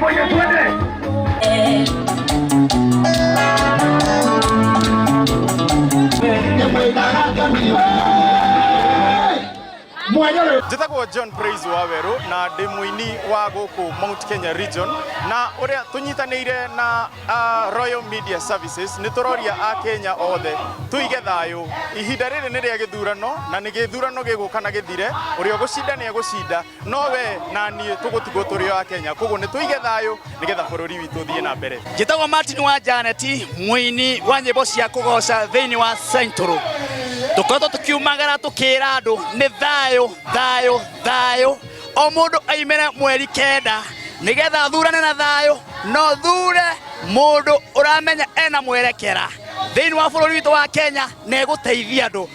Moja, twende. Njĩtagwo John Praise Wawerũ na ndĩ mũini wa gũkũ Mount Kenya Region, na ũrĩa tũnyitanĩire na Royal Media Services nĩ tũroria a Kenya othe tũige thayũ. Ihinda rĩrĩ nĩ rĩa gĩthurano, na nĩ gĩthurano gĩgũka na gĩthire. Ũrĩa ũgũcinda nĩ egũcinda, no we na niĩ tũgũtigwo tũrĩ o a Kenya. Koguo nĩ tũige thayũ nĩgetha bũrũri witũ ũthiĩ na mbere. Njĩtagwo Martin wa Janet, mũini wa nyĩmbo cia kũgoca thĩinĩ wa Central. Tũkoretwo tũkiumagara tũkĩra andũ nĩ thayũ, thayũ, thayũ. O mũndũ aimĩre mweri 9 nĩgetha athurane na thayũ, no thure mũndũ ũramenya ena mwerekera thĩinĩ wa bũrũri witũ wa Kenya na egũteithia andũ.